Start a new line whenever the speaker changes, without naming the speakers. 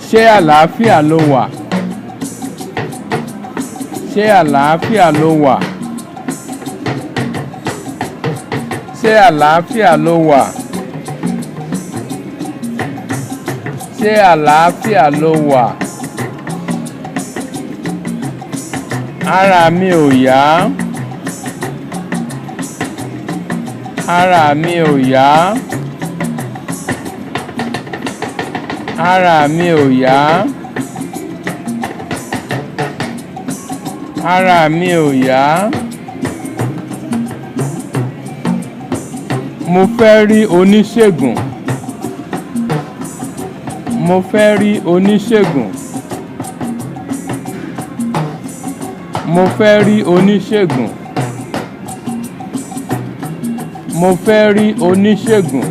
Ṣé àlàáfíà lo wà? Ṣé àlàáfíà lo wà? Ṣé àlàáfíà lo wà? Ṣé àlàáfíà lo wà? Ara mi ò yá. Ara mi ò yá. Ara mi ò yá. Ara mi ò yá. Mo fẹ́ rí oníṣègùn. Mo fẹ́ rí oníṣègùn. Mo fẹ́ rí oníṣègùn. Mo fẹ́ rí oníṣègùn.